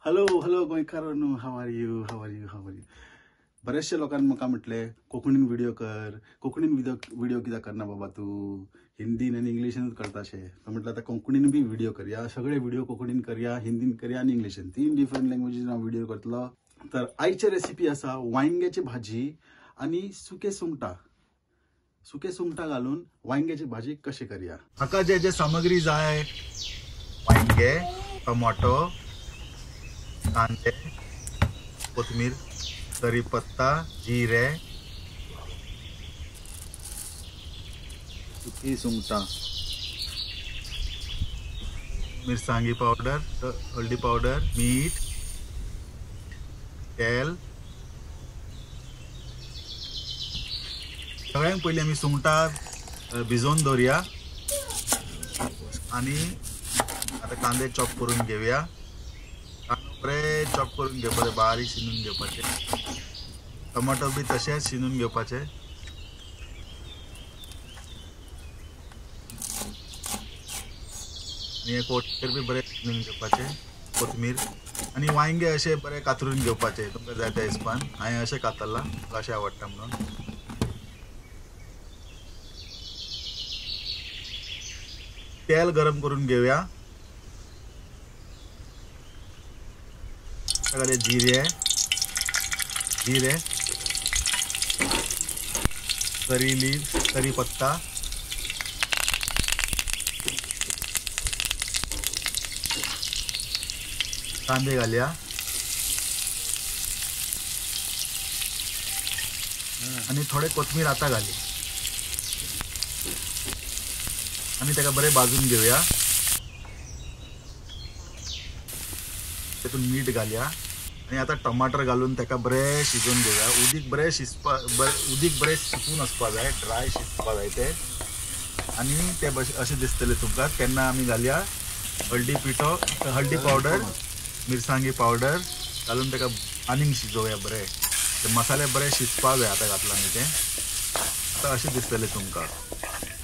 Hello hello गोंयकारांनो, how are you how are you how are you. बरेचशे लोकांनी म्हाका म्हटलें कोंकणीन व्हिडिओ कर, कोंकणीन व्हिडिओ कित्याक करना बाबा तूं, हिंदीन आनी इंग्लिशीनूच करता अशें. तो म्हटलें आतां कोंकणीन बी व्हिडिओ करया, सगळे व्हिडिओ कोंकणीन करया, हिंदीन करया आनी इंग्लिशीन, 3 डिफरंट लँग्वेजीन हांव व्हिडिओ करतलो. तर आयची रेसिपी आसा वांयग्याची भाजी आनी सुके सुंगटां. सुके सुंगटां घालून वांयग्याची भाजी कशें करया. हाका जे जे सामग्री जाय, वांयगे, टोमाटो, कांदे, कोथमीर, करीपत्ता, जिरे, सुकी सुंगटां, मिरसांगी पावडर, हळदी पावडर, मीठ, तेल. सगळ्यांत पयलीं आमी सुंगटां भिजोवन दवरया आनी आतां कांदे चॉप करून घेवया. बरे चॉप करून घेवपाचे, बारीक शिनून घेवपाचे. टोमाटो बी तशेंच शिनून घेवपाचे. आनी कोथमीर बी बरें शिनून घेवपाचे, कोथमीर आनी वांयगे अशे बरे कातरून घेवपाचे, तुमकां जाय त्या हिसपान. हांवें अशें कातरलां, म्हाका अशें आवडटा म्हणून. तेल गरम करून घेवया. सगळे जिरे, जिरे, करी लीव्स, करी पत्ता, कांदे घालया आनी थोडे कोथमीर आतां घाली आनी ताका बरें भाजून घेवया. तेतून मीठ घालया आनी आतां टमाटर घालून ताका बरें शिजोवन घेवया. उदीक बरें शिजपा, उदीक बरें सुकून वचपा जाय, ड्राय शिजपा जाय तें. आनी तें अशें दिसतलें तुमकां. तेन्ना आमी घालया हळदी पिठो, हळदी पावडर, मिरसांगी पावडर घालून ताका आनीक शिजोवया बरें. ते मसाले बरे शिजपा जाय आतां घातला न्ही तें. आतां अशें दिसतलें तुमकां.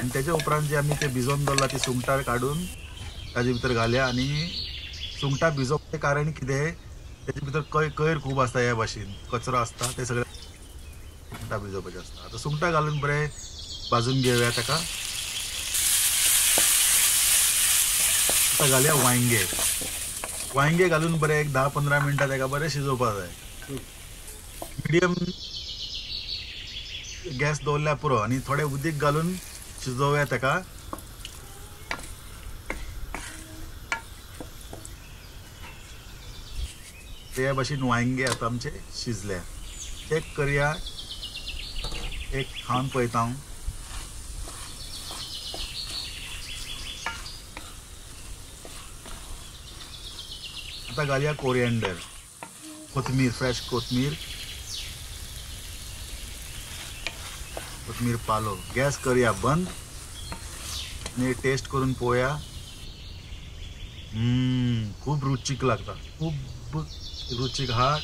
आनी तेच्या उपरांत जे आमी ते भिजोवन दवरला ती सुंगटां काडून ताजे भितर घालया. आनी सुंगटां भिजोवपाचें कारण कितें, तेजे भितर कयर खूब आसता, ह्या भाशेन कचरो आसता, ते सगळे सुंगटां भिजोवपाचें आसता. आतां सुंगटां घालून बरें भाजून घेवया ताका. आतां घालया वांयगे. वांयगे घालून बरें एक 10-15 मिनटां ताका बरें शिजोवपाक जाय. मिडियम गॅस दवरल्यार पुरो. आनी थोडें उदीक घालून शिजोवया ताका. ते भाशेन वांयगे आतां आमचे शिजले. चॅक करया, एक खावन पळयता हांव. आतां घालया कोरिएंडर, कोथमीर, फ्रेश कोथमीर, कोथमीर पालो. गॅस करया बंद आनी टेस्ट करून पळोवया. खूब रुचीक लागता, खूब रुचीक हा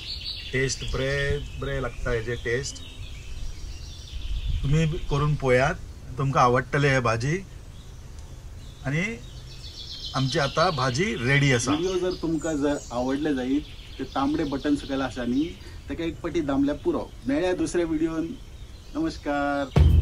टेस्ट, बरें बरें लागता हेजे टेस्ट. तुमी करून पळयात, तुमकां आवडटले हे भाजी. आनी आमची आतां भाजी रेडी आसा. व्हिडिओ जर तुमकां जर आवडले जायत ते तांबडे बटन सकयल आसा न्ही, ताका एक पटी दामल्यार पुरो. मेळया दुसऱ्या व्हिडिओन. नमस्कार.